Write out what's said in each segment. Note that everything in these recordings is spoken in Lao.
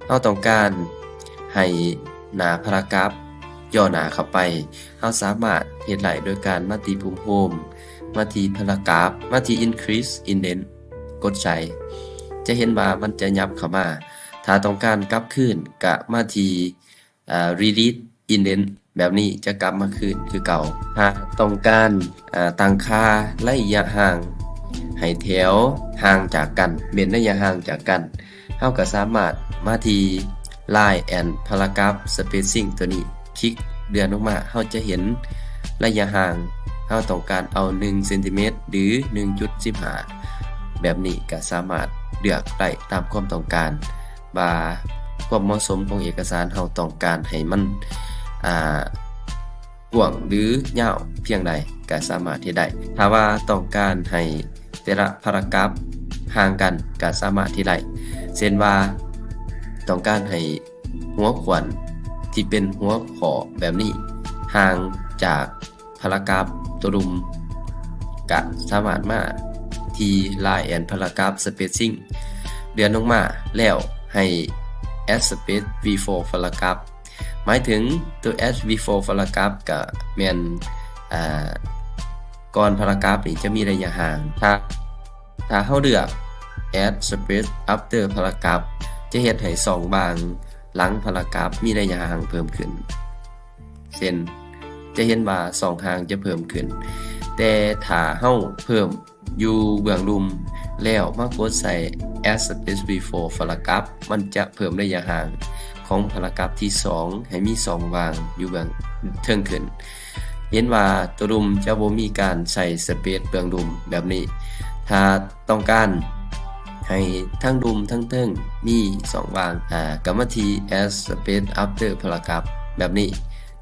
ເຮົາຕ້ອງການໃຫ້ໜ້າພາຣາກຣາຟຫຍໍ້ໜ້າເຂົ້າໄປ, ເຮົາສາມາດເຮັດໄດ້ໂດຍການມາທີ່ປຸ່ມໂຮມ, ມາທີ່ພາຣາກຣາຟ, ມາທີ່ Increase Indent ກົດໃສ່. ຈະເຫັນວ່າມັນຈະຫຍັບເຂົ້າມາ. ຖ້າຕ້ອງການກັບຄືນ ກະມາທີ່ ອ່າ Release Indent ແບບນີ້ຈະກັບມາຄືນຄືເກົ່າ. ຫາກຕ້ອງການ ອ່າ ຕັ້ງຄ່າໄລຍະຫ່າງໃຫ້ແຖວຫ່າງຈາກກັນ, ເວັ້ນໄລຍະຫ່າງຈາກກັນ, ເຮົາກໍສາມາດມາທີ່ Line and Paragraph Spacing ຕົວນີ້, ຄລິກເລື່ອນລົງມາ, ເຮົາຈະເຫັນໄລຍະຫ່າງ, ເຮົາຕ້ອງການເອົາໜຶ່ງເຊັນຕີແມັດ ຫຼື ໜຶ່ງຈຸດສິບຫ້າ ແບບນີ້ກໍສາມາດເລືອກໄດ້ຕາມຄວາມຕ້ອງການ ວ່າຄວາມເໝາະສົມຂອງເອກະສານເຮົາຕ້ອງການໃຫ້ມັນ ອ່າ ກວ້າງ ຫຼື ຍາວພຽງໃດກໍສາມາດເຮັດໄດ້. ຖ້າວ່າຕ້ອງການໃຫ້ແຕ່ລະພາຣາກຣາຟຫ່າງກັນກໍສາມາດເຮັດໄດ້. ເຊັ່ນວ່າ ຕ້ອງການໃຫ້ຫົວຂວັນທີ່ເປັນຫົວຂໍ້ແບບນີ້ຫ່າງຈາກ ພາຣາກຣາຟຕົວລຸ່ມ ກະສາມາດມາທີ່ Line and Paragraph Spacing ເລື່ອນລົງມາ ແລ້ວໃຫ້ Add Space Before Paragraph ໝາຍເຖິງຕົວ Add Before Paragraph ກະແມ່ນ ອ່າ ກ່ອນພາຣາກຣາຟນີ້ຈະມີໄລຍະຫ່າງ. ຖ້າ ຖ້າເຮົາເລືອກ Add Space After Paragraph ຈະເຮັດໃຫ້ຊ່ອງວ່າງຫຼັງພາຣາກຣາຟມີໄລຍະຫ່າງເພີ່ມຂຶ້ນ. ເຊັ່ນ ຈະເຫັນວ່າຊ່ອງຫ່າງຈະເພີ່ມຂຶ້ນ, ແຕ່ຖ້າເຮົາເພີ່ມຢູ່ເບື້ອງລຸ່ມ ແລ້ວມາກົດໃສ່ Add Space Before Paragraph ມັນຈະເພີ່ມໄລຍະຫ່າງຂອງພາຣາກຣາຟທີສອງໃຫ້ມີຊ່ອງວ່າງຢູ່ເບື້ອງເທິງຂຶ້ນ. ເຫັນວ່າຕົວລຸ່ມຈະບໍ່ມີການໃສ່ space ເບື້ອງລຸ່ມແບບນີ້. ຖ້າ ຕ້ອງການໃຫ້ທັງລຸ່ມທັງເທິງມີຊ່ອງວ່າງ ອາ ກໍມາທີ່ Add Space After Paragraph ແບບນີ້.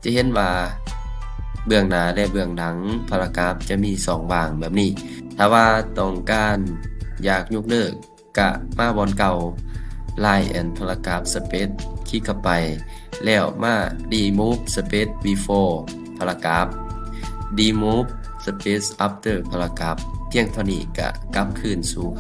ຈະເຫັນວ່າເບື້ອງໜ້າ ແລະ ເບື້ອງຫຼັງພາຣາກຣາຟຈະມີຊ່ອງວ່າງແບບນີ້. ຖ້າວ່າຕ້ອງການຢາກຍົກເລີກ ກະມາບ່ອນເກົ່າ Line and Paragraph Space ຄລິກເຂົ້າໄປ ແລ້ວມາ Remove Space Before Paragraph Remove Space After Paragraph ພຽງເທົ່ານີ້ກະກັບຄືນສູ່